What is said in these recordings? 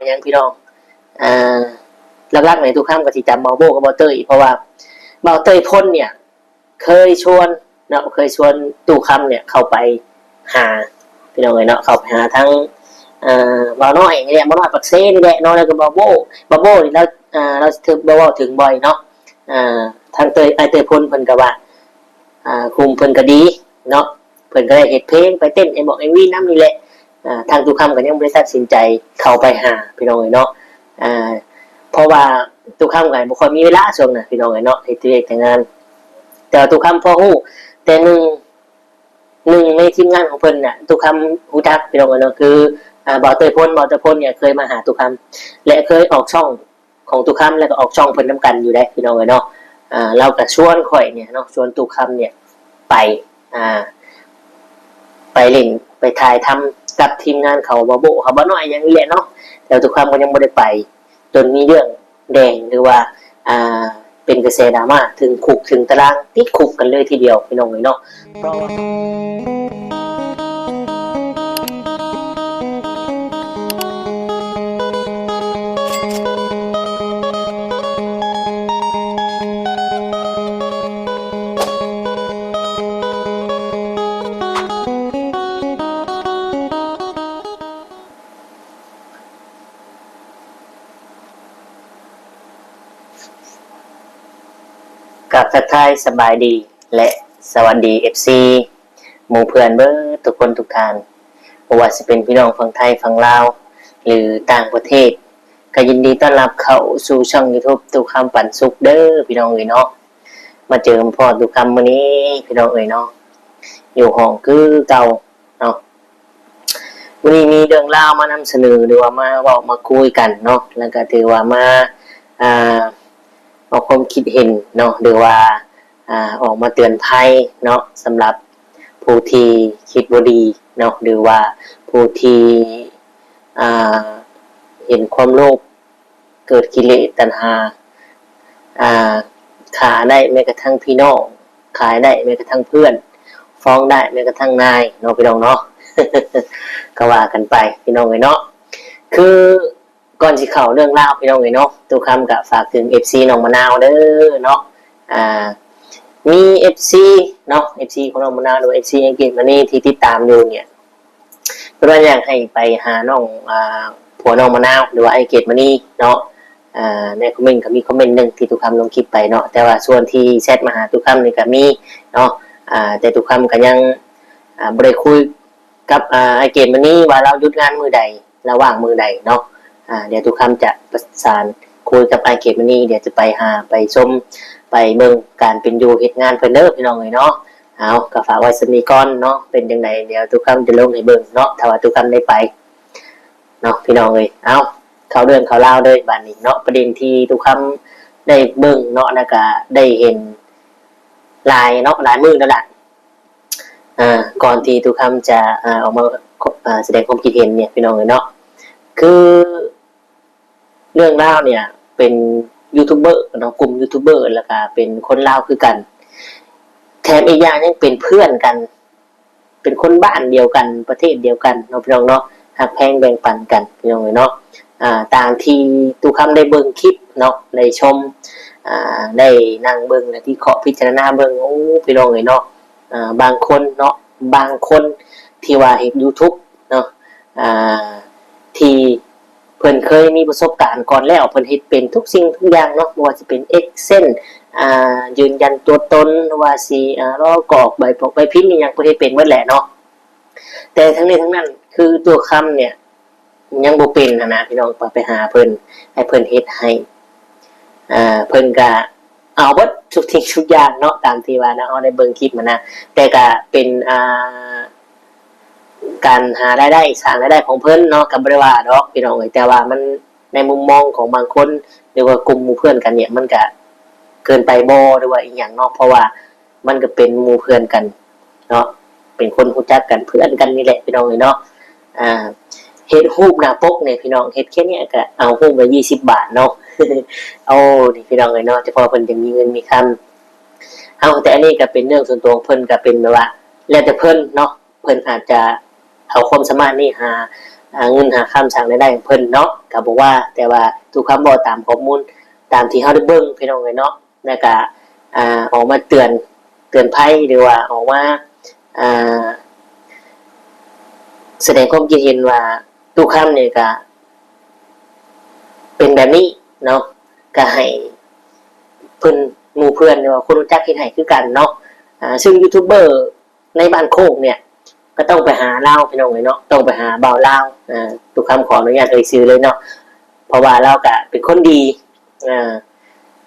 ຫຍັງພີ່ນ້ອງ ອ່າ ຫຼັກໆນີ້ ຕຸຄຳກໍຊິຈຳບ່າວໂບ້ກັບບ່າວເຕີຍ ເພາະວ່າບ່າວເຕີຍພົນເນຍ ເຄີຍຊວນເນາະ ເຄີຍຊວນຕຸຄຳເນຍເຂົ້າໄປຫາ ພີ່ນ້ອງເອີຍເນາະ ເຂົ້າໄປຫາທາງ ເອີ ບ່າວນ້ອຍນີ້ແຫຼະ ບ່າວນ້ອຍປາກເຊນີ້ແຫຼະເນາະ ແລ້ວກໍບ່າວໂບ້ ບ່າວໂບ້ນີ້ລາວ ເອີ ລາວຖືກ ເວົ້າເຖິງບ່ອຍເນາະ ເອີ ທາງເຕີຍ ອ້າຍເຕີຍພົນເພິ່ນກໍວ່າ ອ່າ ຄຸ້ມເພິ່ນກໍດີເນາະ ເພິ່ນກໍໄດ້ເຮັດເພງໄປເຕັ້ນ ເອັມ ເອັມ ວີ ນຳນີ້ແຫຼະ ອ່າ ທາງຕຸຄຳກໍຍັງບໍ່ໄດ້ຕັດສິນໃຈເຂົ້າໄປຫາ ພີ່ນ້ອງເອີຍເນາະ ອ່າ ເພາະວ່າຕຸຄຳກໍບໍ່ຄ່ອຍມີເວລາຊ່ວງນັ້ນ ພີ່ນ້ອງເອີຍເນາະ ເຮັດວຽກແຕ່ງານ ແຕ່ວ່າຕຸຄຳພໍຮູ້ ແຕ່ໜຶ່ງ ໜຶ່ງໃນທີມງານຂອງເພິ່ນນະ ຕຸຄຳຮູ້ຈັກ ພີ່ນ້ອງເອີຍເນາະ ຄື ອ່າ ບ່າວເຕີຍພົນ ບ່າວເຕີຍພົນເນຍເຄີຍມາຫາຕຸຄຳ ແລະເຄີຍອອກຊ່ອງ ຂອງຕຸຄຳ ແລ້ວກໍອອກຊ່ອງເພິ່ນນຳກັນຢູ່ເດ້ ພີ່ນ້ອງເອີຍເນາະ ອ່າ ລາວກໍຊວນຂ້ອຍເນຍເນາະ ຊວນຕຸຄຳເນຍໄປ ອ່າ ໄປຫຼິ້ນ ໄປຖ່າຍທຳກັບທີມງານເຂົາ ບ່າວໂບ້ ເຂົາ ບ່າວນ້ອຍຫຍັງນີ້ແຫຼະເນາະ ແຕ່ວ່າຕຸຄຳກໍຍັງບໍ່ໄດ້ໄປ ຈົນມີເລື່ອງແດງ ຫຼືວ່າ ອ່າ ເປັນກະແສດຣາມາ ເຖິງຄຸກເຖິງຕາລາງ ຕິດຄຸກກັນເລີຍທີດຽວ ພີ່ນ້ອງເອີຍເນາະ ເພາະວ່າ ກາບທັກທາຍສະບາຍດີ ແລະ ສະຫວັດດີ ເອັຟຊີ ໝູ່ເພື່ອນເບິດທຸກຄົນທຸກທ່ານ ບໍ່ວ່າຊິເປັນພີ່ນ້ອງຝັ່ງໄທຝັ່ງລາວ ຫຼື ຕ່າງປະເທດ ກໍຍິນດີຕ້ອນຮັບເຂົ້າສູ່ຊ່ອງຢູທູບ ຕຸຄຳປັນສຸກເດີ ພີ່ນ້ອງເອີຍເນາະ ມາເຈີມາພໍ້ຕຸຄຳມື້ນີ້ ພີ່ນ້ອງເອີຍເນາະ ຢູ່ຫ້ອງຄືເກົ່າເນາະ ມື້ນີ້ມີເລື່ອງລາວມານຳສະເໜີ ຫຼືວ່າມາເວົ້າມາຄຸຍກັນເນາະ ແລ້ວກໍຖືວ່າມາ ອ່າ ອອກຄວາມຄິດເຫັນເນາະ ຫຼືວ່າ ອ່າ ອອກມາເຕືອນໄພເນາະ ສຳລັບຜູ້ທີ່ຄິດບໍ່ດີເນາະ ຫຼືວ່າຜູ້ທີ່ ອ່າ ເຫັນຄວາມໂລບ ເກີດກິເລດຕັນຫາ ອ່າ ຂ້າໄດ້ແມ້ກະທັ່ງພີ່ນ້ອງ ຂາຍໄດ້ແມ້ກະທັ່ງເພື່ອນ ຟ້ອງໄດ້ແມ້ກະທັ່ງນາຍເນາະ ພີ່ນ້ອງເນາະ ກໍວ່າກັນໄປ ພີ່ນ້ອງເອີຍເນາະ ຄື ກ່ອນຊິເຂົ້າເລື່ອງລາວ ພີ່ນ້ອງເອີຍເນາະ ຕຸຄຳກໍຝາກເຖິງ ເອັຟຊີ ນ້ອງມະນາວເດີເນາະ ອ່າ ມີ ເອັຟຊີ ເນາະ ເອັຟຊີ ຂອງນ້ອງມະນາວ ຫຼືວ່າ ເອັຟຊີ ອັງກິດມານີທີ່ຕິດຕາມຢູ່ເນຍ ເພິ່ນວ່າຢາກໃຫ້ໄປຫານ້ອງ ອ່າ ຜົວນ້ອງມະນາວ ຫຼືວ່າອ້າຍເກດມະນີເນາະ ອ່າ ໃນຄອມເມັນກໍມີຄອມເມັນໜຶ່ງທີ່ຕຸຄຳລົງຄລິບໄປເນາະ ແຕ່ວ່າສ່ວນທີ່ແຊັດມາຫາຕຸຄຳນີ້ກໍມີເນາະ ອ່າ ແຕ່ຕຸຄຳກໍຍັງ ອ່າ ບໍ່ໄດ້ຄຸຍກັບ ອ່າ ອ້າຍເກດມະນີວ່າລາວຢຸດງານມື້ໃດ ລະຫວ່າງມື້ໃດເນາະ ອ່າ ດຽວຕຸຄຳຈະປະສານຄຸຍກັບອ້າຍເກດມະນີ ດຽວຈະໄປຫາໄປຊົມໄປເບິ່ງການເປັນຢູ່ເຮັດງານເພິ່ນເດີ ພີ່ນ້ອງເອີຍເນາະ ເອົາ ກໍຝາກໄວ້ສ່ຳນີ້ກ່ອນເນາະ ເປັນຈັ່ງໃດດຽວຕຸຄຳຈະລົງໃຫ້ເບິ່ງເນາະ ຖ້າວ່າຕຸຄຳໄດ້ໄປເນາະ ພີ່ນ້ອງເອີຍ ເອົາ ເຂົ້າເລື່ອງເຂົ້າລາວເລີຍບາດນີ້ເນາະ ປະເດັນທີ່ຕຸຄຳໄດ້ເບິ່ງເນາະ ແລ້ວກໍໄດ້ເຫັນຫຼາຍເນາະ ຫຼາຍມື້ແລ້ວລະ ອ່າ ກ່ອນທີ່ຕຸຄຳຈະ ອ່າ ອອກມາ ອ່າ ສະແດງຄວາມຄິດເຫັນເນຍ ພີ່ນ້ອງເອີຍເນາະ ຄືເລື່ອງລາວເນຍ ເປັນຢູທູບເບີເນາະ ກຸ່ມຢູທູບເບີ ແລ້ວກະເປັນຄົນລາວຄືກັນ ແຖມອີກຢ່າງຍັງເປັນເພື່ອນກັນ ເປັນຄົນບ້ານດຽວກັນ ປະເທດດຽວກັນເນາະ ພີ່ນ້ອງເນາະ ຮັກແພງແບ່ງປັນກັນ ພີ່ນ້ອງເອີຍເນາະ ອ່າ ຕາມທີ່ຕຸຄຳໄດ້ເບິ່ງຄລິບເນາະ ໄດ້ຊົມ ອ່າ ໄດ້ນັ່ງເບິ່ງ ແລະ ວິເຄາະພິຈາລະນາເບິ່ງ ໂອ້ ພີ່ນ້ອງເອີຍເນາະ ອ່າ ບາງຄົນເນາະ ບາງຄົນທີ່ວ່າເຮັດຢູທູບເນາະ ອ່າ ທີ່ເພິ່ນເຄີຍມີປະສົບການກ່ອນແລ້ວ ເພິ່ນເຮັດເປັນທຸກສິ່ງທຸກຢ່າງເນາະ ບໍ່ວ່າຊິເປັນເອັກເຊັນ ອ່າ ຢືນຢັນຕົວຕົນ ຫຼືວ່າຊິ ອ່າ ລອກອກໃບປອກໃບພິມອີ່ຫຍັງ ເພິ່ນເຮັດເປັນໝົດແຫຼະເນາະ ແຕ່ທັງນີ້ທັງນັ້ນ ຄືຕົວຄຳເນຍ ຍັງບໍ່ເປັນຫັ້ນນະ ພີ່ນ້ອງ ໄປຫາເພິ່ນ ໃຫ້ເພິ່ນເຮັດໃຫ້ ອ່າ ເພິ່ນກະເອົາເບິດທຸກສິ່ງທຸກຢ່າງເນາະ ຕາມທີ່ວ່າເນາະ ເຮົາໄດ້ເບິ່ງຄລິບຫັ້ນນະ ແຕ່ກະເປັນ ອ່າ ການຫາລາຍໄດ້ ສ້າງລາຍໄດ້ຂອງເພິ່ນເນາະ ກະບໍ່ໄດ້ວ່າດອກ ພີ່ນ້ອງເອີຍ ແຕ່ວ່າມັນ ໃນມຸມມອງຂອງບາງຄົນ ຫຼືວ່າກຸ່ມໝູ່ເພື່ອນກັນເນຍ ມັນກະເກີນໄປບໍ່ ຫຼືວ່າອີ່ຫຍັງເນາະ ເພາະວ່າ ມັນກໍເປັນໝູ່ເພື່ອນກັນເນາະ ເປັນຄົນຮູ້ຈັກກັນ ເພື່ອນກັນນີ້ແຫຼະ ພີ່ນ້ອງເອີຍເນາະ ອ່າ ເຮັດຮູບໜ້າປົກນີ້ ພີ່ນ້ອງ ເຮັດແຄ່ນີ້ກໍເອົາຮູບລະຊາວບາດເນາະ ໂອ້ ນີ້ ພີ່ນ້ອງເອີຍເນາະ ຈະພໍເພິ່ນຈະມີເງິນມີຄຳ ເອົາ ແຕ່ອັນນີ້ກໍເປັນເລື່ອງສ່ວນຕົວຂອງເພິ່ນ ກໍເປັນແບບວ່າ ແລ້ວແຕ່ເພິ່ນເນາະ ເພິ່ນອາດຈະເອົາຄວາມສາມາດນີ້ຫາ ຫາເງິນຫາຄຳສ້າງລາຍໄດ້ໃຫ້ເພິ່ນເນາະ ກໍບໍ່ວ່າ ແຕ່ວ່າທຸກຄຳເວົ້າຕາມຂໍ້ມູນ ຕາມທີ່ເຮົາໄດ້ເບິ່ງ ພີ່ນ້ອງເອີຍເນາະ ແລ້ວກະ ອາ ອອກມາເຕືອນ ເຕືອນໄພ ຫຼືວ່າອອກມາ ອາ ສະແດງຄວາມຄິດເຫັນວ່າ ຕຸຄຳນີ້ກະເປັນແບບນີ້ເນາະ ກະໃຫ້ເພິ່ນ ໝູ່ເພື່ອນ ຫຼືວ່າຄົນຮູ້ຈັກເຮັດໃຫ້ຄືກັນເນາະ ອາ ຊຶ່ງຢູທູບເບີ ໃນບ້ານໂຄກເນຍ ກໍຕ້ອງໄປຫາລາວ ພີ່ນ້ອງເອີຍເນາະ ຕ້ອງໄປຫາບ່າວລາວ ອາ ຕຸຄຳຂໍອະນຸຍາດເອີ່ຍຊື່ເລີຍເນາະ ເພາະວ່າລາວກະເປັນຄົນດີ ອາ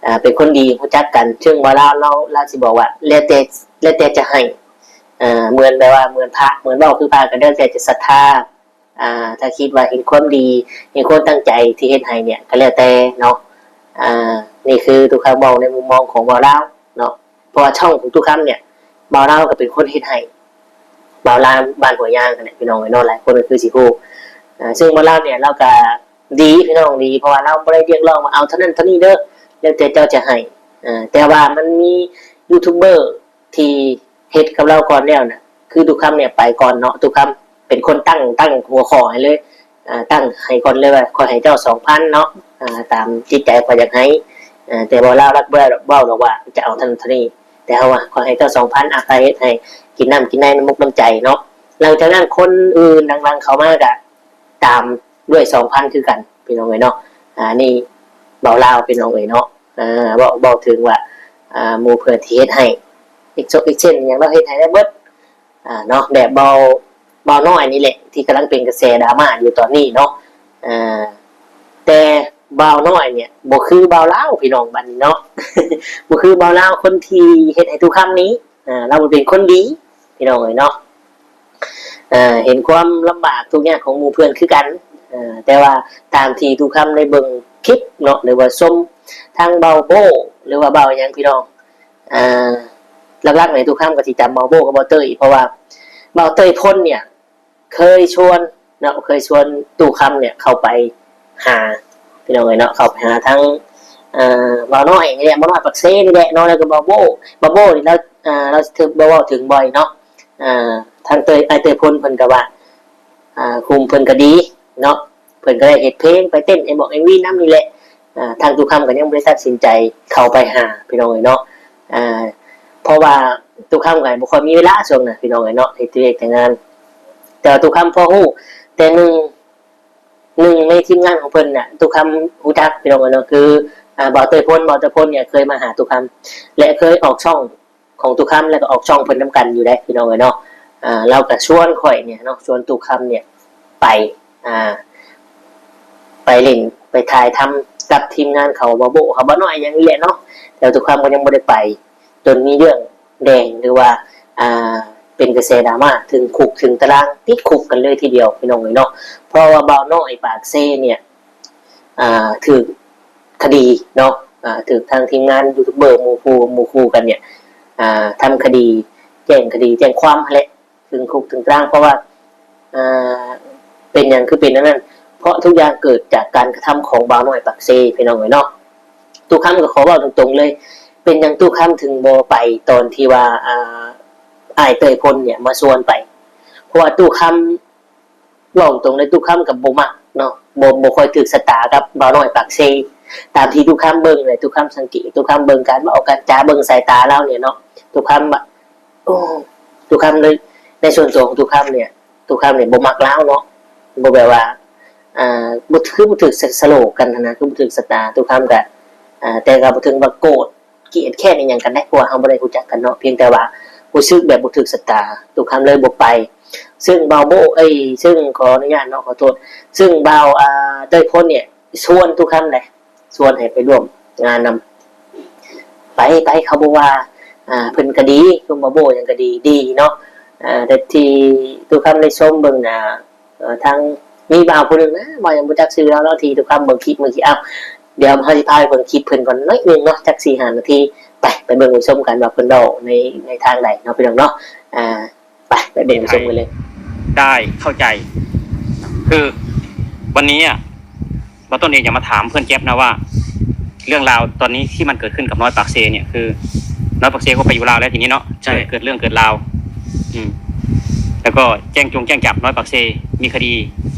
ອາ ເປັນຄົນດີ ຮູ້ຈັກກັນ ເຊິ່ງບ່າວລາວ ລາວ ລາວຊິບອກວ່າ ແລ້ວແຕ່ ແລ້ວແຕ່ຈະໃຫ້ ອາ ເໝືອນແບບວ່າ ເໝືອນພະ ເໝືອນເວົ້າຄືພະ ກໍແລ້ວແຕ່ຈະສັດທາ ອາ ຖ້າຄິດວ່າເຫັນຄວາມດີ ເຫັນຄວາມຕັ້ງໃຈທີ່ເຮັດໃຫ້ເນຍ ກໍແລ້ວແຕ່ເນາະ ອາ ນີ້ຄືຕຸຄຳເວົ້າໃນມຸມມອງຂອງບ່າວລາວເນາະ ເພາະວ່າຊ່ອງຂອງຕຸຄຳເນຍ ບ່າວລາວກໍເປັນຄົນເຮັດໃຫ້ ບ່າວລາວບ້ານຫົວຍາງຫັ້ນແຫຼະ ພີ່ນ້ອງເອີຍເນາະ ຫຼາຍຄົນກໍຄືຊິຮູ້ ອາ ເຊິ່ງບ່າວລາວເນຍ ລາວກໍດີ ພີ່ນ້ອງ ດີ ເພາະວ່າລາວບໍ່ໄດ້ຮຽກຮ້ອງວ່າ ເອົາເທົ່ານັ້ນເທົ່ານີ້ເດີ ແລ້ວແຕ່ເຈົ້າຈະໃຫ້ ອາ ແຕ່ວ່າມັນມີຢູທູບເບີທີ່ເຮັດກັບລາວກ່ອນແລ້ວນະ ຄືຕຸຄຳເນຍໄປກ່ອນເນາະ ຕຸຄຳເປັນຄົນຕັ້ງ ຕັ້ງຫົວຂໍ້ໃຫ້ເລີຍ ອາ ຕັ້ງໃຫ້ກ່ອນເລີຍວ່າ ຂ້ອຍໃຫ້ເຈົ້າສອງພັນເນາະ ອາ ຕາມຈິດໃຈຂ້ອຍຢາກໃຫ້ ອາ ແຕ່ວ່າລາວ ລາວບໍ່ໄດ້ເວົ້າດອກວ່າຈະເອົາເທົ່ານັ້ນເທົ່ານີ້ ແຕ່ເຮົາວ່າ ຂ້ອຍໃຫ້ເຈົ້າສອງພັນ ອາ ຂ້ອຍເຮັດໃຫ້ກິນນ້ຳກິນໃນ ນ້ຳມຸກນ້ຳໃຈເນາະ ຫຼັງຈາກນັ້ນຄົນອື່ນຫຼັງໆເຂົ້າມາກໍຕາມດ້ວຍສອງພັນຄືກັນ ພີ່ນ້ອງເອີຍເນາະ ອາ ນີ້ເວົ້າລາວ ພີ່ນ້ອງເອີຍເນາະ ອາ ເວົ້າ ເວົ້າເຖິງວ່າ ອາ ໝູ່ເພື່ອນທີ່ເຮັດໃຫ້ ເອັກເຊັ່ນ ເອັກເຊັ່ນ ຫຍັງລາວເຮັດໃຫ້ໄດ້ເບິດ ອາ ເນາະ ແບບເບົາ ເບົານ້ອຍນີ້ແຫຼະ ທີ່ກຳລັງເປັນກະແສດຣາມາຢູ່ຕອນນີ້ເນາະ ອາ ແຕ່ບ່າວນ້ອຍເນຍ ບໍ່ຄືບ່າວລາວ ພີ່ນ້ອງ ບັດນີ້ເນາະ ບໍ່ຄືບ່າວລາວຄົນທີ່ເຮັດໃຫ້ຕຸຄຳນີ້ ອາ ລາວເປັນຄົນດີ ພີ່ນ້ອງເອີຍເນາະ ອາ ເຫັນຄວາມລຳບາກທຸກຍາກຂອງໝູ່ເພື່ອນຄືກັນ ອາ ແຕ່ວ່າຕາມທີ່ຕຸຄຳໄດ້ເບິ່ງຄລິບເນາະ ຫຼືວ່າຊົມທາງເບົາໂບ້ ຫຼືວ່າເບົາຫຍັງ ພີ່ນ້ອງ ອາ ຫຼັກໆນີ້ຕຸຄຳກໍຊິຈຳເບົາໂບ້ກັບເບົາເຕີຍ ເພາະວ່າເບົາເຕີຍພົນເນຍ ເຄີຍຊວນເນາະ ເຄີຍຊວນຕຸຄຳເນຍເຂົ້າໄປຫາ ພີ່ນ້ອງເອີຍເນາະ ເຂົ້າໄປຫາທາງ ເອີ ເບົານ້ອຍນີ້ແຫຼະ ເບົານ້ອຍປາກເຊນີ້ແຫຼະເນາະ ແລ້ວກໍເບົາໂບ້ ເບົາໂບ້ນີ້ລາວ ເອີ ລາວຖືກເວົ້າເຖິງບ່ອຍເນາະ ເອີ ທາງເຕີຍ ອ້າຍເຕີຍພົນເພິ່ນກໍວ່າ ອາ ຄຸ້ມເພິ່ນກໍດີເນາະ ເພິ່ນກໍໄດ້ເຮັດເພງໄປເຕັ້ນ ເອັມ ເອັມ ວີ ນຳນີ້ແຫຼະ ອາ ທາງຕຸຄຳກໍຍັງບໍ່ໄດ້ຕັດສິນໃຈເຂົ້າໄປຫາ ພີ່ນ້ອງເອີຍເນາະ ອາ ເພາະວ່າຕຸຄຳກໍບໍ່ຄ່ອຍມີເວລາຊ່ວງນັ້ນ ພີ່ນ້ອງເອີຍເນາະ ເຮັດວຽກແຕ່ງານ ແຕ່ວ່າຕຸຄຳພໍຮູ້ ແຕ່ໜຶ່ງ ໜຶ່ງໃນທີມງານຂອງເພິ່ນນະ ຕຸຄຳຮູ້ຈັກ ພີ່ນ້ອງເອີຍເນາະ ຄື ອາ ບ່າວເຕີຍພົນ ບ່າວເຕີຍພົນເນຍເຄີຍມາຫາຕຸຄຳ ແລະເຄີຍອອກຊ່ອງ ຂອງຕຸຄຳ ແລ້ວກໍອອກຊ່ອງເພິ່ນນຳກັນຢູ່ເດ້ ພີ່ນ້ອງເອີຍເນາະ ອາ ລາວກໍຊວນຂ້ອຍເນຍເນາະ ຊວນຕຸຄຳເນຍໄປ ອາ ໄປຫຼິ້ນ ໄປຖ່າຍທຳກັບທີມງານເຂົາ ເບົາໂບ້ ເຂົາ ເບົານ້ອຍຫຍັງນີ້ແຫຼະເນາະ ແຕ່ຕຸຄຳກໍຍັງບໍ່ໄດ້ໄປ ຈົນມີເລື່ອງແດງ ຫຼືວ່າ ອາ ເປັນກະແສດຣາມາ ເຖິງຄຸກເຖິງຕາລາງ ຕິດຄຸກກັນເລີຍທີດຽວ ພີ່ນ້ອງເອີຍເນາະ ເພາະວ່າບ່າວນ້ອຍປາກເຊເນຍ ອາ ຖືກຄະດີເນາະ ອາ ຖືກທາງທີມງານຢູທູບເບີໝູ່ຄູ່ ໝູ່ຄູ່ກັນເນຍ ອາ ທຳຄະດີ ແຈ້ງຄະດີ ແຈ້ງຄວາມຫັ້ນແຫຼະ ເຖິງຄຸກເຖິງຕາລາງ ເພາະວ່າ ອາ ເປັນຫຍັງຄືເປັນອັນນັ້ນ ເພາະທຸກຢ່າງເກີດຈາກການກະທຳຂອງບ່າວນ້ອຍປາກເຊ ພີ່ນ້ອງເອີຍເນາະ ຕຸຄຳກໍຂໍເວົ້າຕົງໆເລີຍ ເປັນຫຍັງຕຸຄຳເຖິງບໍ່ໄປຕອນທີ່ວ່າ ອາ ອ້າຍເຕີຍພົນເນຍມາຊວນໄປ ເພາະວ່າຕຸຄຳ ເວົ້າຕົງເລີຍ ຕຸຄຳກໍບໍ່ມັກເນາະ ບໍ່ ບໍ່ຄ່ອຍຖືກຊະຕາກັບບ່າວນ້ອຍປາກເຊ ຕາມທີ່ຕຸຄຳເບິ່ງແຫຼະ ຕຸຄຳສັງເກດ ຕຸຄຳເບິ່ງການເວົ້າການຈາ ເບິ່ງສາຍຕາລາວເນຍເນາະ ຕຸຄຳ ໂອ້ ຕຸຄຳເລີຍ ໃນສ່ວນຕົວຂອງຕຸຄຳເນຍ ຕຸຄຳເນຍບໍ່ມັກລາວເນາະ ບໍ່ແບບວ່າ ອາ ບໍ່ ຄືບໍ່ຖືກຊະ ຊະໂລກັນຫັ້ນນະ ຄືບໍ່ຖືກຊະຕາ ຕຸຄຳກໍ ອາ ແຕ່ກໍບໍ່ເຖິງວ່າໂກດ ກຽດແຄ້ນອີ່ຫຍັງກັນເດ້ ເພາະວ່າເຮົາບໍ່ໄດ້ຮູ້ຈັກກັນເນາະ ພຽງແຕ່ວ່າຮູ້ສຶກແບບບໍ່ຖືກຊະຕາ ຕຸຄຳເລີຍບໍ່ໄປ ຊຶ່ງບ່າວໂບ້ ເອີຍ ຊຶ່ງຂໍອະນຸຍາດເນາະ ຂໍໂທດ ຊຶ່ງບ່າວ ອາ ເຕີຍພົນເນຍຊວນຕຸຄຳເດ້ ຊວນໃຫ້ໄປຮ່ວມງານນຳ ໄປ ໄປ ເຂົາບໍ່ວ່າ ອາ ເພິ່ນກໍດີ ຊຸມບ່າວໂບ້ຫຍັງກໍດີ ດີເນາະ ອາ ແຕ່ທີ່ຕຸຄຳໄດ້ຊົມເບິ່ງນະ ເອີ ທາງມີບ່າວຜູ້ໜຶ່ງນະ ບ່າວຍັງບໍ່ຈັກຊື່ລາວເນາະ ທີ່ຕຸຄຳເບິ່ງຄລິບມື້ກີ້ ອ້າວ ດຽວເຮົາຊິພາໄປເບິ່ງຄລິບເພິ່ນກ່ອນໜ້ອຍໜຶ່ງເນາະ ຈັກສີ່ຫ້ານາທີ ໄປ ໄປເບິ່ງໄປຊົມກັນວ່າເພິ່ນເວົ້າໃນ ໃນທາງໃດເນາະ ພີ່ນ້ອງເນາະ ອາ ໄປ ໄປເບິ່ງໄປຊົມກັນເລີຍ ได้เข้าใจ คือวันนี้อะ บ่าวต้นเองอยากมาถามเพื่อนแจ๊บนะว่า เรื่องราวตอนนี้ที่มันเกิดขึ้นกับน้อยปากเซเนี่ย คือน้อยปากเซก็ไปอยู่ลาวแล้วทีนี้เนาะ ใช่ เกิดเรื่องเกิดราว อืม แล้วก็แจ้งจงแจ้งจับน้อยปากเซ มีคดี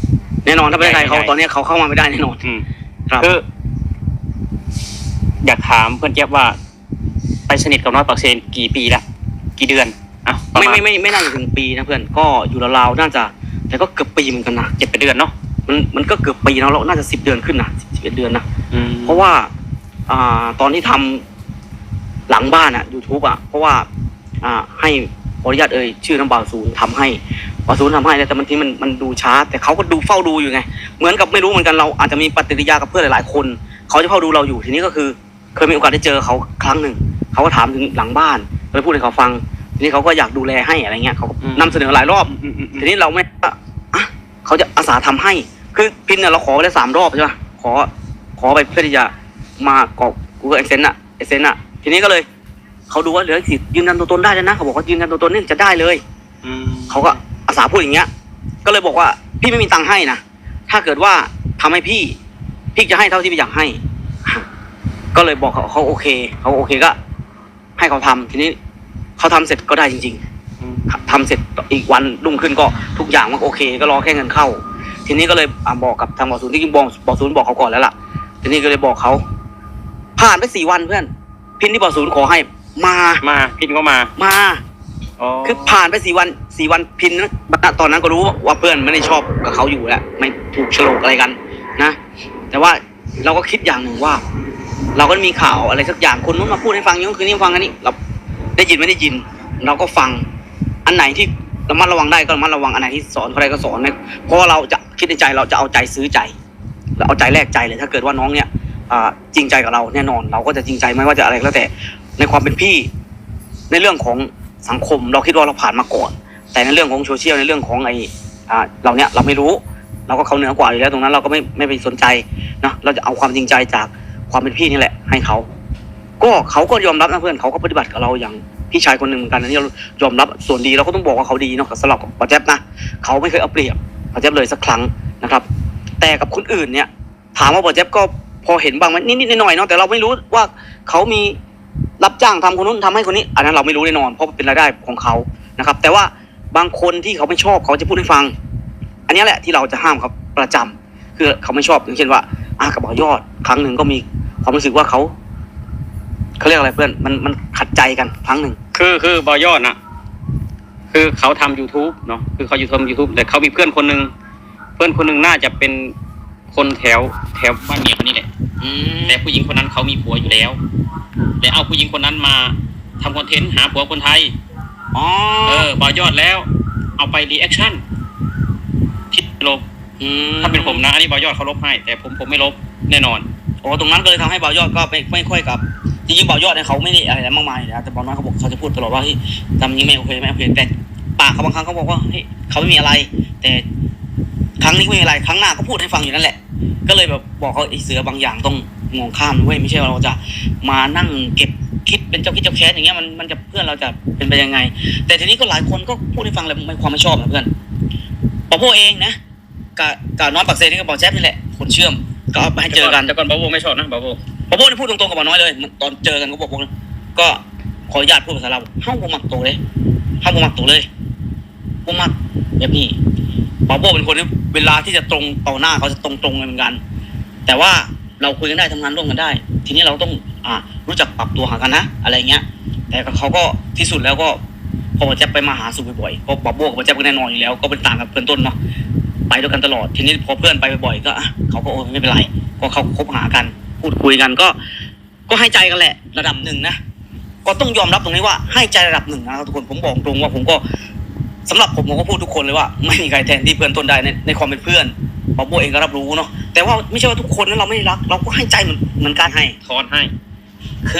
แ ແນ່ນອນ ຖ້າປະເທດໄທເຂົາ ໃຫຍ່ ຕອນນີ້ເຂົາເຂົ້າມາໄມ່ໄດ້ແນ່ນອນ ອືມ ຄັບ ຄື ຢາກຖາມເພື່ອນແຈັບວ່າ ໄປສະໜິດກັບນ້ອຍປາກເຊນກີ່ປີລະ? ກີ່ເດືອນ? ເອົາ ປະມານ ໄມ່ ໄມ່ ໄມ່ ໄມ່ໜ້າຈະເຖິງປີນະເພື່ອນ ກໍຢູ່ລາວໆ ໜ້າຈະ ແຕ່ກໍເກືອບປີເໝືອນກັນນະ ເຈັດແປດເດືອນເນາະ ມັນ ມັນກໍເກືອບປີເນາະ ລາວໜ້າຈະສິບເດືອນຂຶ້ນນະ ສິບເອັດເດືອນນະ ອືມ ເພາະວ່າ ອ່າ ຕອນທີ່ທຳຫຼັງບ້ານອະ ຢູທູບອະ ເພາະວ່າ ອ່າ ໃຫ້ ຂໍອະນຸຍາດເອີ່ຍຊື່ນຳ ບ່າວສູນທຳໃຫ້ ບ່າວສູນທຳໃຫ້ ແຕ່ບາງທີມັນ ມັນດູຊ້າ ແຕ່ເຂົາກໍດູ ເຝົ້າດູຢູ່ໄງ ເໝືອນກັບ ໄມ່ຮູ້ເໝືອນກັນ ເຮົາອາດຈະມີປະຕິກິລິຍາກັບເພື່ອນຫຼາຍໆຄົນ ເຂົາຈະເຝົ້າດູເຮົາຢູ່ ທີນີ້ກໍຄື ເຄີຍມີໂອກາດໄດ້ເຈີເຂົາຄັ້ງໜຶ່ງ ເຂົາກໍຖາມເຖິງຫຼັງບ້ານ ກໍເລີຍພູດໃຫ້ເຂົາຟັງ ທີນີ້ເຂົາກໍຢາກດູແລໃຫ້ ອະໄລເງຍ ເຂົາກໍ ອືມ ນຳສະເໜີຫຼາຍລອບ ອືມໆໆໆ ທີນີ້ເຮົາໄມ່ ອ່ະ ເຂົາຈະອາສາທຳໃຫ້ ຄືພິນນະ ເຮົາຂໍໄດ້ສາມລອບໃຊ່ປະ ຂໍ ຂໍໄປເພື່ອທີ່ຈະມາກອກ Google AdSense ນະ AdSense ນະ ທີນີ້ກໍເລີຍ ເຂົາດູວ່າ ເຫຼືອຊິຢືນຢັນຕົວຕົນໄດ້ແລ້ວນະ ເຂົາບອກວ່າຢືນຢັນຕົວຕົນນີ້ຈະໄດ້ເລີຍ ອືມ ເຂົາກໍອາສາພູດຢ່າງເງຍ ກໍເລີຍບອກວ່າ ພີ່ໄມ່ມີຕັງໃຫ້ນະ ຖ້າເກີດວ່າທຳໃຫ້ພີ່ ພີ່ຈະໃຫ້ເທົ່າທີ່ພີ່ຢາກໃຫ້ ກໍເລີຍບອກເຂົາ ເຂົາໂອເຄ ເຂົາໂອເຄກໍໃຫ້ເຂົາທຳ ທີນີ້ເຂົາທຳເສັດກໍໄດ້ຈິງໆ ອືມ ທຳເສັດອີກວັນລຸ້ງຂຶ້ນກໍທຸກຢ່າງມັນກໍໂອເຄ ກໍລໍແຄ່ເງິນເຂົ້າ ທີນີ້ກໍເລີຍ ອ່າ ບອກກັບທາງບ່າວສູນ ທີ່ຈິງ ບ່າວສູນບອກເຂົາກ່ອນແລ້ວລະ ທີນີ້ກໍເລີຍບອກເຂົາ ຜ່ານໄປສີ່ວັນເພື່ອນ ພິນທີ່ບ່າວສູນຂໍໃຫ້ ມາ ມາ ພິນກໍມາ ມາ ອໍ ຄືຜ່ານໄປສີ່ວັນ ສີ່ວັນພິນ ນະ ຕອນນັ້ນກໍຮູ້ວ່າເພື່ອນໄມ່ໄດ້ຊອບກັບເຂົາຢູ່ແລ້ວ ໄມ່ຖືກສະໂລກອະໄລກັນນະ ແຕ່ວ່າເຮົາກໍຄິດຢ່າງໜຶ່ງວ່າ ເຮົາກໍໄດ້ມີຂ່າວອະໄລສັກຢ່າງ ຄົນນັ້ນມາພູດໃຫ້ຟັງ ຍັງຄືນີ້ຟັງອັນນີ້ ເຮົາໄດ້ຍິນໄມ່ໄດ້ຍິນ ເຮົາກໍຟັງ ອັນໄຫນທີ່ລະມັດລະວັງໄດ້ກໍລະມັດລະວັງ ອັນໄຫນທີ່ສອນເຂົາໄດ້ກໍສອນ ເພາະວ່າເຮົາຈະຄິດໃນໃຈ ເຮົາຈະເອົາໃຈຊື້ໃຈ ແລະເອົາໃຈແລກໃຈເລີຍ ຖ້າເກີດວ່ານ້ອງເນີ້ຍ ອ່າ ຈິງໃຈກັບເຮົາ ແນ່ນອນເຮົາກໍຈະຈິງໃຈ ບໍ່ວ່າຈະອະໄລກໍແລ້ວແຕ່ ໃນຄວາມເປັນພີ່ ໃນເລື່ອງຂອງສັງຄົມ ເຮົາຄິດວ່າເຮົາຜ່ານມາກ່ອນ ແຕ່ໃນເລື່ອງຂອງໂຊຊຽວ ໃນເລື່ອງຂອງໄອ້ ອ່າ ເຫຼົ່າເນີ້ຍ ເຮົາໄມ່ຮູ້ ເຮົາກໍເຂົາເໜືອກວ່າຢູ່ແລ້ວ ຕົງນັ້ນເຮົາກໍໄມ່ ໄມ່ໄປສົນໃຈເນາະ ເຮົາຈະເອົາຄວາມຈິງໃຈຈາກຄວາມເປັນພີ່ນີ້ແຫຼະໃຫ້ເຂົາ ກໍເຂົາກໍຍອມຮັບນະເພື່ອນ ເຂົາກໍປະຕິບັດກັບເຮົາຢ່າງພີ່ຊາຍຄົນໜຶ່ງເໝືອນກັນ ອັນນີ້ຍອມຮັບ ສ່ວນດີເຮົາກໍຕ້ອງບອກວ່າເຂົາດີເນາະ ສຳລັບບ່າວແຈັບນະ ເຂົາໄມ່ເຄີຍເອົາປຽບບ່າວແຈັບເລີຍສັກຄັ້ງນະຄັບ ແຕ່ກັບຄົນອື່ນເນີ້ຍ ຖາມວ່າບ່າວແຈັບກໍພໍເຫັນບ້າງໄໝ? ນິດໆໜ້ອຍໆເນາະ ແຕ່ເຮົາໄມ່ຮູ້ວ່າເຂົາມີຮັບຈ້າງທຳຄົນນັ້ນທຳໃຫ້ຄົນນີ້ ອັນນັ້ນເຮົາໄມ່ຮູ້ແນ່ນອນ ເພາະມັນເປັນລາຍໄດ້ຂອງເຂົານະຄັບ ແຕ່ວ່າບາງຄົນທີ່ເຂົາໄມ່ຊອບ ເຂົາຈະພູດໃຫ້ຟັງ ອັນນີ້ແຫຼະທີ່ເຮົາຈະຫ້າມເຂົາປະຈຳ ຄືເຂົາໄມ່ຊອບ ຢ່າງເຊັ່ນວ່າ ອ່າ ກັບບ່າວຍອດ ຄັ້ງໜຶ່ງກໍມີຄວາມຮູ້ສຶກວ່າເຂົາ ເຂົາຮຽກອະໄລເພື່ອນ ມັນ ມັນຂັດໃຈກັນຄັ້ງໜຶ່ງ ຄື ຄືບ່າວຍອດນະ ຄືເຂົາທຳຢູທູບເນາະ ຄືເຂົາຢູ່ທຳຢູທູບ ແຕ່ເຂົາມີເພື່ອນຄົນໜຶ່ງ ເພື່ອນຄົນໜຶ່ງໜ້າຈະເປັນ ຄົນແຖວ ແຖວບ້ານເມຍເຂົານີ້ແຫຼະ ອືມ ແຕ່ຜູ້ຍິງຄົນນັ້ນເຂົາມີຜົວຢູ່ແລ້ວ ແລ້ວເອົາຜູ້ຍິງຄົນນັ້ນມາທຳຄອນເທັນຫາຜົວຄົນໄທ ອໍ ເອີ ບ່າວຍອດແລ້ວເອົາໄປຣີແອັກຊັນ ຜິດລົບ ອືມ ຖ້າເປັນຜົມນະ ອັນນີ້ບ່າວຍອດເຂົາລົບໃຫ້ ແຕ່ຜົມ ຜົມໄມ່ລົບແນ່ນອນ ອໍ ຕົງນັ້ນກໍເລີຍທຳໃຫ້ບ່າວຍອດກໍໄມ່ ໄມ່ຄ່ອຍກັບ ຈິງໆບ່າວຍອດເຂົາໄມ່ໄດ້ອະໄລມາກມາຍ ແຕ່ບ່າວນ້ອຍເຂົາບອກ ເຂົາຈະພູດຕະຫຼອດວ່າ ເຮີ້ຍ ທຳຢ່າງນີ້ໄມ່ໂອເຄ ໄມ່ໂອເຄ ແຕ່ປາກເຂົາບາງຄັ້ງເຂົາບອກວ່າ ເຮີ້ຍ ເຂົາໄມ່ມີອະໄລ ແຕ່ຄັ້ງນີ້ໄມ່ມີອະໄລ ຄັ້ງໜ້າກໍພູດໃຫ້ຟັງຢູ່ນັ້ນແຫຼະ ກໍເລີຍແບບບອກເຂົາ ໄອ້ເສືອບາງຢ່າງຕ້ອງມອງຂ້າມເວີຍ ບໍ່ໃຊ່ວ່າເຮົາຈະມານັ່ງເກັບຄິດເປັນເຈົ້າຄິດເຈົ້າແຄ້ນຢ່າງເງີ້ຍ ມັນ ມັນຈະ ເພື່ອນເຮົາຈະເປັນໄປຍັງໄງ ແຕ່ທີນີ້ກໍຫຼາຍຄົນກໍພູດໃຫ້ຟັງແລ້ວ ໃນຄວາມຮັບຜິດຊອບນະເພື່ອນ ປາໂປ້ເອງນະ ກະ ກະນ້ອຍປາກເຊນີ້ກໍບ່າວແຈັບນີ້ແຫຼະ ຄົນເຊື່ອມ ກໍເອົາໄປໃຫ້ເຈີກັນ ແຕ່ກ່ອນ ແຕ່ກ່ອນບ່າວໂອ້ໄມ່ຊອບນະ ບ່າວໂອ້ ບ່າວໂອ້ນີ້ພູດຕົງໆກັບບ່າວນ້ອຍເລີຍ ຕອນເຈີກັນກໍບອກ ບອກ ກໍຂໍອະນຸຍາດພູດພາສາລາວ ເຮົາບໍ່ມັກໂຕເດ້ ເຮົາບໍ່ມັກໂຕເລີຍ ບໍ່ມັກແບບນີ້ ບ່າວໂອ້ເປັນຄົນທີ່ເວລາທີ່ຈະຕົງຕໍ່ໜ້າ ເຂົາຈະຕົງໆເລີຍເໝືອນກັນ ແຕ່ວ່າ ເຮົາຄຸຍກັນໄດ້ ທຳງານຮ່ວມກັນໄດ້ ທີນີ້ເຮົາຕ້ອງ ອ່າ ຮູ້ຈັກປັບຕົວຫາກັນນະ ອະໄລເງີ້ຍ ແຕ່ເຂົາກໍ ທີ່ສຸດແລ້ວກໍ ເພາະວ່າຈະໄປມາຫາສູ່ບ່ອຍໆ ກໍບ່າວໂອ້ກັບບ່າວແຈັບກໍແນ່ນອນຢູ່ແລ້ວ ກໍເປັນຕ່າງກັບເພື່ອນຕົ້ນເນາະ ໄປດ້ວຍກັນຕະຫຼອດ ທີນີ້ພໍເພື່ອນໄປບ່ອຍໆ ກໍ ອ່ະ ເຂົາກໍ ໂອ້ ໄມ່ເປັນໄລ ກໍເຂົາຄົບຫາກັນ ພູດຄຸຍກັນ ກໍ ກໍໃຫ້ໃຈກັນແຫຼະ ລະດັບໜຶ່ງນະ ກໍຕ້ອງຍອມຮັບຕົງນີ້ວ່າໃຫ້ໃຈລະດັບໜຶ່ງນະທຸກຄົນ ຜົມບອກຕົງວ່າ ຜົມກໍ ສຳລັບຜົມ ຜົມກໍພູດທຸກຄົນເລີຍວ່າ ໄມ່ມີໃຄແທນທີ່ເພື່ອນຕົ້ນໄດ້ ໃນ ໃນຄວາມເປັນເພື່ອນ ບ່າວໂອ້ເອງກໍຮັບຮູ້ເນາະ ແຕ່ວ່າໄມ່ໃຊ່ວ່າທຸກຄົນທີ່ເຮົາໄມ່ໄດ້ຮັກ ເຮົາກໍໃຫ້ໃຈເໝືອນ ເໝືອນກັນ ໃຫ້ ຖອນໃຫ້ ຄື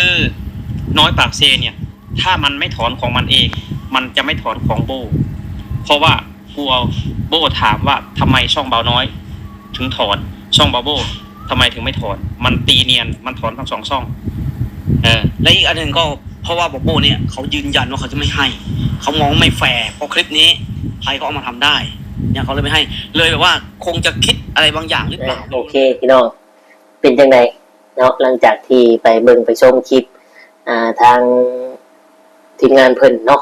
ນ້ອຍປາກເຊເນີ້ຍ ຖ້າມັນໄມ່ຖອນຂອງມັນເອງ ມັນຈະໄມ່ຖອນຂອງໂບ້ ເພາະວ່າ ກົວໂບ້ຖາມວ່າ ທຳໄມຊ່ອງບ່າວນ້ອຍເຖິງຖອນ ຊ່ອງບ່າວໂບ້ທຳໄມເຖິງໄມ່ຖອນ ມັນຕີນຽນ ມັນຖອນທັງສອງຊ່ອງ ເອີ ແລະອີກອັນໜຶ່ງກໍ ເພາະວ່າບ່າວໂບ້ເນີ້ຍ ເຂົາຢືນຢັນວ່າເຂົາຈະໄມ່ໃຫ້ ເຂົາມອງວ່າໄມ່ແຟ ເພາະຄລິບນີ້ໃຜກໍເອົາມາທຳໄດ້ ເຂົາເລີຍໄມ່ໃຫ້ ເລີຍແບບວ່າຄົງຈະຄິດອະໄລບາງຢ່າງຫຼືເປົ່າ ໂອເຄພີ່ນ້ອງ ເປັນຈັ່ງໃດເນາະ ຫຼັງຈາກທີ່ໄປເບິ່ງໄປຊົມຄລິບ ອ່າ ທາງທີມງານເພິ່ນເນາະ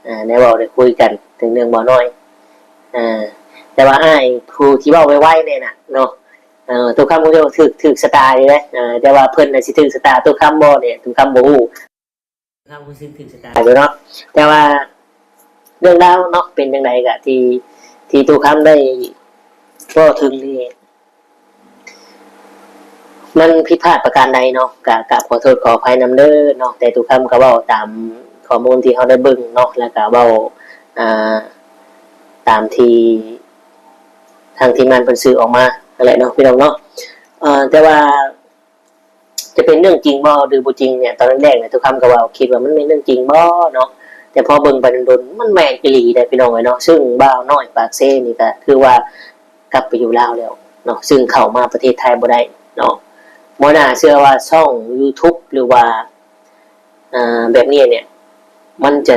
ອ່າ ໄດ້ເວົ້າໄດ້ຄຸຍກັນເຖິງເລື່ອງບ່າວນ້ອຍ ອ່າ ແຕ່ວ່າອ້າຍຜູ້ທີ່ເວົ້າໄວໆແນ່ນະເນາະ ເອີ ຕຸຄຳຄົງຈະຖືກ ຖືກຊະຕາຢູ່ເດ້ ເອີ ແຕ່ວ່າເພິ່ນນະຊິຖືກຊະຕາຕຸຄຳບໍ່ນີ້ ຕຸຄຳບໍ່ຮູ້ ຄຳຮູ້ສຶກຖືກຊະຕາຢູ່ເນາະ. ແຕ່ວ່າເລື່ອງລາວເນາະ ເປັນຈັ່ງໃດກະທີ່ ທີ່ຕຸຄຳໄດ້ເວົ້າເຖິງນີ້ ມັນຜິດພາດປະການໃດເນາະ ກະ ກະຂໍໂທດຂໍອະໄພນຳເດີເນາະ. ແຕ່ຕຸຄຳກະເວົ້າຕາມຂໍ້ມູນທີ່ເຮົາໄດ້ເບິ່ງເນາະ ແລ້ວກະເວົ້າ ອ່າ ຕາມທີ່ທາງທີມງານເພິ່ນສື່ອອກມາຫັ້ນແຫຼະເນາະ ພີ່ນ້ອງເນາະ. ເອີ ແຕ່ວ່າ ຈະເປັນເລື່ອງຈິງບໍ່ ຫຼືບໍ່ຈິງເນ່ຍ ຕອນແລກໆ ຕຸຄຳກໍເວົ້າ ຄິດວ່າມັນແມ່ນເລື່ອງຈິງບໍ່ເນາະ ແຕ່ພໍເບິ່ງໄປດົນໆ ມັນແມ່ນອີ່ຫຼີເດ້ພີ່ນ້ອງເອີຍເນາະ. ຊຶ່ງບ່າວນ້ອຍປາກເຊນີ້ກໍຄືວ່າກັບໄປຢູ່ລາວແລ້ວເນາະ ຊຶ່ງເຂົ້າມາປະເທດໄທບໍ່ໄດ້ເນາະ. ບໍ່ໜ້າເຊື່ອວ່າຊ່ອງ YouTube ຫຼືວ່າ ອ່າ ແບບນີ້ເນ່ຍ ມັນຈະ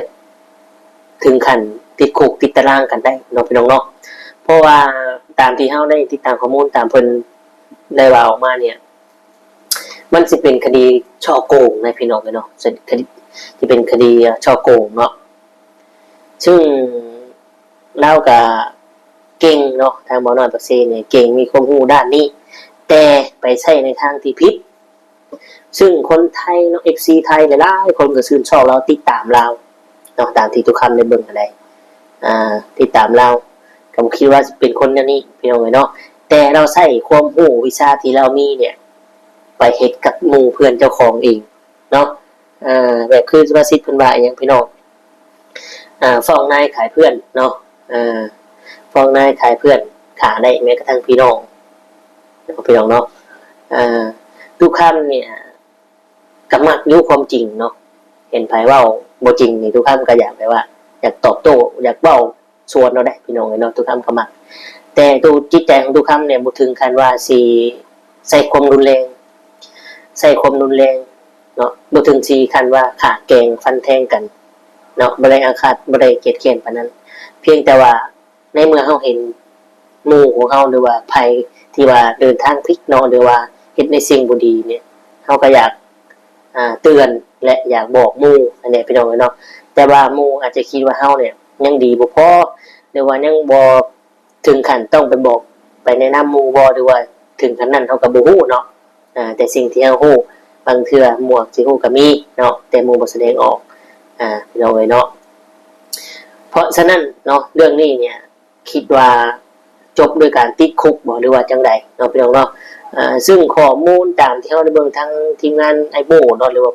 ເຖິງຂັ້ນຕິດຄຸກຕິດຕາລາງກັນໄດ້ເນາະ ພີ່ນ້ອງເນາະ. ເພາະວ່າຕາມທີ່ເຮົາໄດ້ຕິດຕາມຂໍ້ມູນ ຕາມເພິ່ນໄດ້ເວົ້າອອກມາເນ່ຍ ມັນຊິເປັນຄະດີສໍ້ໂກງນະ ພີ່ນ້ອງເອີຍເນາະ ເປັນຄະດີ ຊິເປັນຄະດີສໍ້ໂກງເນາະ. ຊຶ່ງລາວກະເກັ່ງເນາະ ທາງບ່າວນ້ອຍປາກເຊນີ້ເກັ່ງ ມີຄວາມຮູ້ດ້ານນີ້ ແຕ່ໄປໃຊ້ໃນທາງທີ່ຜິດ. ຊຶ່ງຄົນໄທເນາະ ເອັຟຊີ ໄທຫຼາຍໆຄົນກໍຊື່ນຊອບລາວ ຕິດຕາມລາວເນາະ ຕາມທີ່ຕຸຄຳໄດ້ເບິ່ງຫັ້ນໃດ໋ ອ່າ ຕິດຕາມລາວ ກໍບໍ່ຄິດວ່າເປັນຄົນແນວນີ້ ພີ່ນ້ອງເອີຍເນາະ. ແຕ່ລາວໃຊ້ຄວາມຮູ້ວິຊາທີ່ລາວມີເນ່ຍ ໄປເຮັດກັບໝູ່ເພື່ອນເຈົ້າຂອງເອງເນາະ. ເອີ ແບບຄືສຸພາສິດເພິ່ນວ່າອີ່ຫຍັງ ພີ່ນ້ອງ ອ່າ ຟ້ອງນາຍຂາຍເພື່ອນເນາະ ເອີ ຟ້ອງນາຍຂາຍເພື່ອນ ຂ້າໄດ້ແມ້ກະທັ່ງພີ່ນ້ອງເນາະ ພີ່ນ້ອງເນາະ. ເອີ ຕຸຄຳເນ່ຍກໍມັກຢູ່ຄວາມຈິງເນາະ ເຫັນໃຜເວົ້າບໍ່ຈິງນີ້ ຕຸຄຳກໍຢາກແບບວ່າ ຢາກຕອບໂຕ້ ຢາກເວົ້າສວນເອົາໄດ໋ ພີ່ນ້ອງເອີຍເນາະ ຕຸຄຳກໍມັກ. ແຕ່ໂຕຈິດໃຈຂອງຕຸຄຳເນ່ຍ ບໍ່ເຖິງຂັ້ນວ່າຊິໃຊ້ຄວາມຮຸນແຮງ ໃຊ້ຄວາມຮຸນແຮງເນາະ ບໍ່ເຖິງຊິຂັ້ນວ່າຂ້າແກງຟັນແທງກັນເນາະ ບໍ່ໄດ້ອາຄາດ ບໍ່ໄດ້ກຽດແຄ້ນປານນັ້ນ. ພຽງແຕ່ວ່າໃນເມື່ອເຮົາເຫັນໝູ່ຂອງເຮົາ ຫຼືວ່າໃຜທີ່ວ່າເດີນທາງຜິດເນາະ ຫຼືວ່າເຮັດໃນສິ່ງບໍ່ດີເນ່ຍ ເຮົາກໍຢາກ ອ່າ ເຕືອນ ແລະ ຢາກບອກໝູ່ຫັ້ນແຫຼະ ພີ່ນ້ອງເອີຍເນາະ. ແຕ່ວ່າໝູ່ອາດຈະຄິດວ່າເຮົາເນ່ຍຍັງດີບໍ່ພໍ ຫຼືວ່າຍັງບໍ່ ເຖິງຂັ້ນຕ້ອງໄປບອກ ໄປແນະນຳໝູ່ບໍ່ ຫຼືວ່າເຖິງຂັ້ນນັ້ນ ເຮົາກໍບໍ່ຮູ້ເນາະ. ອ່າ ແຕ່ສິ່ງທີ່ເຮົາຮູ້ ບາງເທື່ອໝູ່ອາດຊິຮູ້ກໍມີເນາະ ແຕ່ໝູ່ບໍ່ສະແດງອອກ ອ່າ ພີ່ນ້ອງເອີຍເນາະ. ເພາະສະນັ້ນເນາະ ເລື່ອງນີ້ເນ່ຍ ຄິດວ່າຈົບດ້ວຍການຕິດຄຸກບໍ່ ຫຼືວ່າຈັ່ງໃດເນາະ ພີ່ນ້ອງເນາະ. ເຊິ່ງຂໍ້ມູນຕາມທີ່ເຮົາໄດ້ເບິ່ງທາງທີມງານອ້າຍໂບ້ເນາະ ຫຼືວ່າ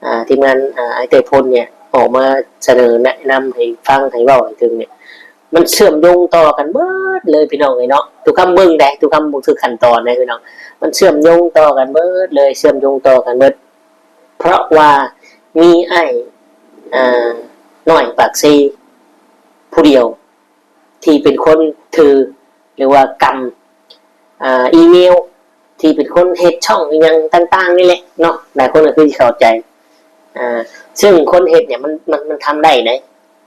ອ່າ ທີມງານ ອ່າ ອ້າຍເຕີພົນເນ່ຍ ອອກມາສະເໜີແນະນຳໃຫ້ຟັງ ໃຫ້ເວົ້າໃຫ້ເຖິງເນ່ຍ ມັນເຊື່ອມໂຍງຕໍ່ກັນເບິດເລີຍ ພີ່ນ້ອງເອີຍເນາະ. ຕຸຄຳເບິ່ງໄດ໋ ຕຸຄຳບໍ່ຖືກຂັ້ນຕອນໄດ໋ ພີ່ນ້ອງ ມັນເຊື່ອມໂຍງຕໍ່ກັນເບິດເລີຍ ເຊື່ອມໂຍງຕໍ່ກັນເບິດ ເພາະວ່າມີອ້າຍ ອ່າ ນ້ອຍປາກເຊຜູ້ດຽວ ທີ່ເປັນຄົນຖື ຫຼືວ່າກຳ ອ່າ ອີເມວ ທີ່ເປັນຄົນເຮັດຊ່ອງອີ່ຫຍັງຕ່າງໆນີ້ແຫຼະເນາະ ຫຼາຍຄົນກໍຄືຊິເຂົ້າໃຈ. ອ່າ ເຊິ່ງຄົນເຮັດເນ່ຍ ມັນ ມັນ ມັນທຳໄດ້ໃດ໋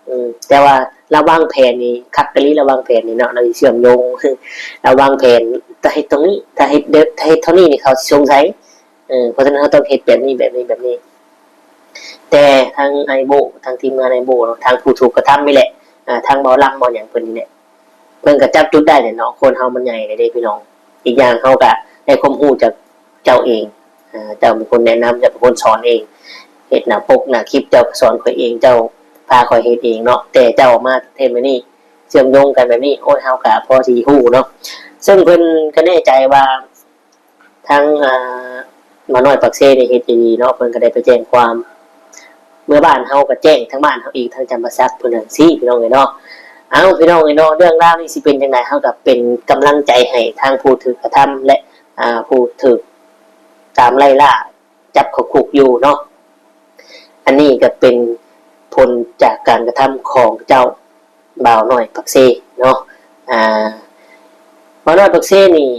ເອີ ແຕ່ວ່າລາວວາງແຜນນີ້ຄັກອີ່ຫຼີ ລາວວາງແຜນນີ້ເນາະ ລາວຊິເຊື່ອມໂຍງ ລາວວາງແຜນ ຖ້າເຮັດຕົງນີ້ ຖ້າເຮັດ ຖ້າເຮັດເທົ່ານີ້ນີ້ ເຂົາຊິສົງໄສ ເອີ ເພາະສະນັ້ນເຮົາຕ້ອງເຮັດແບບນີ້ ແບບນີ້ ແບບນີ້. ແຕ່ທາງອ້າຍໂບ້ ທາງທີມງານອ້າຍໂບ້ເນາະ ທາງຜູ້ຖືກກະທຳນີ້ແຫຼະ ອ່າ ທາງເບົາລຳເບົາຫຍັງເພິ່ນນີ້ແຫຼະ ເພິ່ນກໍຈັບຈຸດໄດ້ແຫຼະເນາະ. ຄົນເຮົາມັນໃຫຍ່ແລ້ວເດ້ພີ່ນ້ອງ ອີກຢ່າງເຮົາກໍໄດ້ຄວາມຮູ້ຈາກເຈົ້າເອງ ເຈົ້າເປັນຄົນແນະນຳ ເຈົ້າເປັນຄົນສອນເອງ ເຮັດໜ້າປົກໜ້າຄລິບ ເຈົ້າກໍສອນຂ້ອຍເອງ ເຈົ້າພາຂ້ອຍເຮັດເອງເນາະ. ແຕ່ເຈົ້າມາເຮັດແບບນີ້ ເຊື່ອມໂຍງກັນແບບນີ້ ໂອ້ຍ ເຮົາກໍພໍຊິຮູ້ເນາະ. ເຊິ່ງເພິ່ນກໍແນ່ໃຈວ່າ ທາງ ອ່າ ໝານ້ອຍປາກເຊນີ້ເຮັດອີ່ຫຼີເນາະ ເພິ່ນກໍໄດ້ໄປແຈ້ງຄວາມເມືອບ້ານເຮົາ ກໍແຈ້ງທາງບ້ານເຮົາອີກ ທາງຈຳປາສັກເພິ່ນຈັ່ງຊີ້ ພີ່ນ້ອງເອີຍເນາະ. ເອົ້າ ພີ່ນ້ອງເອີຍເນາະ ເລື່ອງລາວນີ້ຊິເປັນຈັ່ງໃດ ເຮົາກໍເປັນກຳລັງໃຈໃຫ້ທາງຜູ້ຖືກກະທຳ ແລະ ອ່າ ຜູ້ຖືກຕາມໄລ່ລ່າຈັບເຂົ້າຄຸກຢູ່ເນາະ. ອັນນີ້ກໍເປັນຜົນຈາກການກະທຳຂອງເຈົ້າ ບ່າວນ້ອຍປາກເຊເນາະ. ອ່າ ບ່າວນ້ອຍປາກເຊນີ້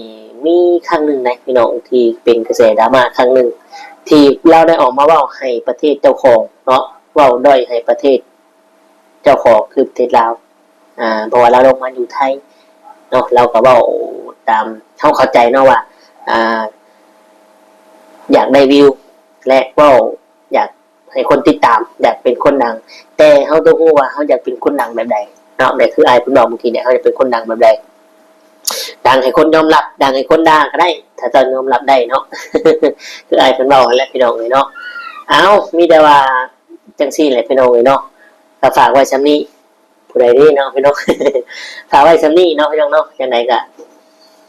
ມີຄັ້ງໜຶ່ງນະພີ່ນ້ອງ ທີ່ເປັນກະແສດຣາມາຄັ້ງໜຶ່ງ ທີ່ລາວໄດ້ອອກມາເວົ້າໃຫ້ປະເທດເຈົ້າຂອງເນາະ ເວົ້າດ້ອຍໃຫ້ປະເທດເຈົ້າຂອງ ຄືປະເທດລາວ. ອ່າ ເພາະວ່າລາວລົງມາຢູ່ໄທເນາະ ລາວກໍເວົ້າຕາມ ເຮົາເຂົ້າໃຈເນາະວ່າ ອ່າ ຢາກໄດ້ວິວ ແລະ ເວົ້າຢາກ ໃຫ້ຄົນຕິດຕາມ ຢາກເປັນຄົນດັງ ແຕ່ເຮົາຕ້ອງຮູ້ວ່າເຮົາຢາກເປັນຄົນດັງແບບໃດເນາະ ແບບຄືອ້າຍເພິ່ນເວົ້າມື້ກີ້ນີ້ ເຮົາຢາກເປັນຄົນດັງແບບໃດ. ດັງໃຫ້ຄົນຍອມຮັບ ດັງໃຫ້ຄົນດ່າກໍໄດ້ ຖ້າເຈົ້າຍອມຮັບໄດ້ເນາະ ຄືອ້າຍເພິ່ນເວົ້າຫັ້ນແຫຼະພີ່ນ້ອງເອີຍເນາະ. ເອົ້າ ມີແຕ່ວ່າຈັ່ງຊີ້ແຫຼະພີ່ນ້ອງເອີຍເນາະ ກໍຝາກໄວ້ຊ່ຳນີ້ ຜູ້ໃດເດ້ເນາະພີ່ນ້ອງ ຝາກໄວ້ຊ່ຳນີ້ເນາະພີ່ນ້ອງເນາະ. ຈັ່ງໃດກໍ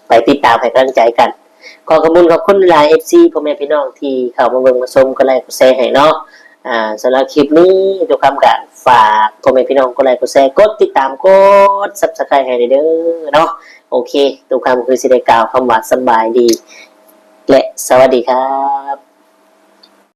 ໄປຕິດຕາມໃຫ້ກຳລັງໃຈກັນ. ຂໍຂອບຄຸນຂອບຄຸນຫຼາຍໆ ເອັຟຊີ ພໍ່ແມ່ພີ່ນ້ອງທີ່ເຂົ້າມາເບິ່ງມາຊົມ ກົດໄລກົດແຊໃຫ້ເນາະ. ອ່າ ສຳລັບຄລິບນີ້ ຕຸຄຳກໍຝາກພໍ່ແມ່ພີ່ນ້ອງກົດໄລກົດແຊ ກົດຕິດຕາມ ກົດ Subscribe ໃຫ້ແດ່ເດີເນາະ. ໂອເຄ ຕຸຄຳຄືຊິໄດ້ກ່າວຄຳວ່າສະບາຍດີ ແລະ ສະຫວັດດີຄັບ.